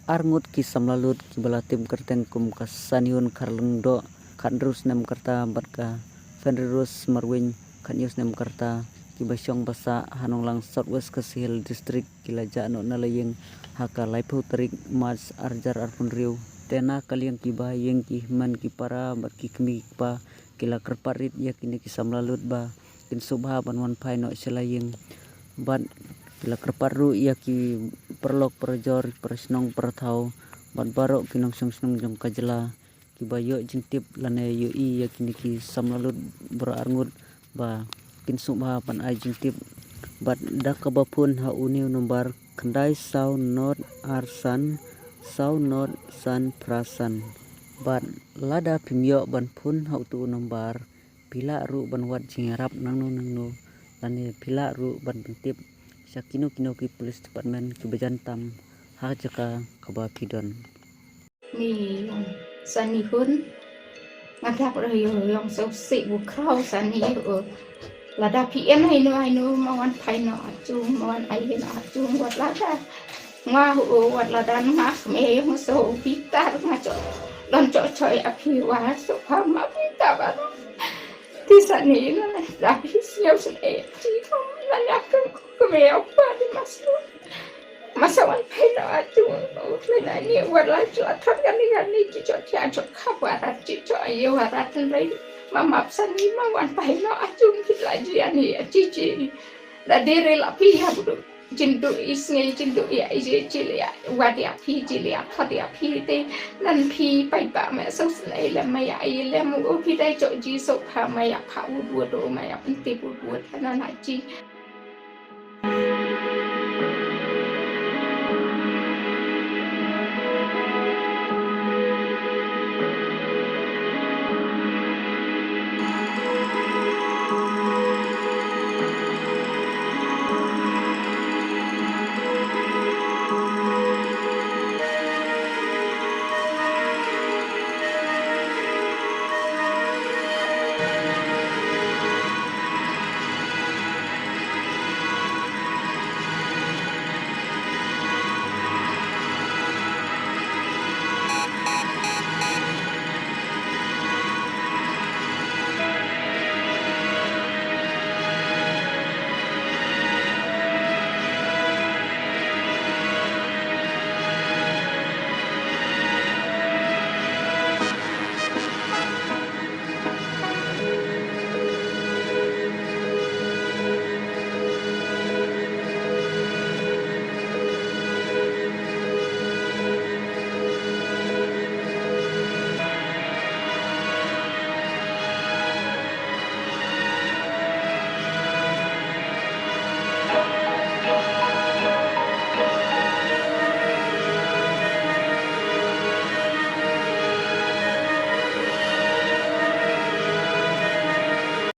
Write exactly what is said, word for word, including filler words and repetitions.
Arngut ki samla lut kiba la tip kyrteng kum ka Sanihun Kharlyngdoh, khathynriew snem ka rta, bad ka Fenrirose Marweiñ, khathynñiew snem ka rta, kiba shong ba sah ha Nonglang, South West Khasi Hills District, ki la jah noh na la ïing ha ka laiphew tarik March arhajar arphew hynriew. Te na ka liang ki ba ïing, ki hynmen ki para bad ki kmie ki kpa ki la kyrpad rit ïa kine ki samla lut ba kin sngewbha ban wan phai noh sha la ïing. Bad ki la kyrpad ruh ïa ki paralok parajor, para shnong para thaw, bad baroh ki nongshong shnong jong ka jylla, kiba ïoh jingtip lane ïohi ïa kine ki samla lut baroh arngut ba kin sngewbha ban ai jingtip. Bad da kaba phone ha une u nombar khyndai saw nod ar san, saw nod san phra san. Bad lada phim ïoh ban phone ha utu u nombar, phi lah ruh ban wad jingïarap nangno nangno, lane phi lah ruh ban pyntip sha kino kino ki police department kiba jan tam ha jaka kaba phi don. Ni ïong Sanihun, nga dap ruh ïong sngewsih u khraw Sani. Lada phi ïeng haino haino, ma wan phai noh ha jong, ma wan ai noh ha jong, wat lada nga, wat lada nga kmie ïong sngewbitar, nga jong don jong jong ïa phi, wat sngewbha ma pynta ba. Te Sani, lada phi sngew sngewsih, phi kham lada ïa kmie ïa phi, di mas Masa wan phai noh ha jong u khlem ani, wat la jla thot kane kane ki jot, ki jot kha warat, ki jot ïa warat, hynrei ma map Sani, ma wan phai noh ha jong ki la ji ani, ji ji. Da dei re la phi ha budu jingduh isnei, jingduh ïa i ji, ji ïa wad ïa phi, ji ïa thot ïa phi, te nan phi paidbah, ma sngewsih lem, ma ïa i lem, u phi dei jot ji sngewbha, ma ïa phah u wad, ma ïa pyntip u wad, nan ha ji.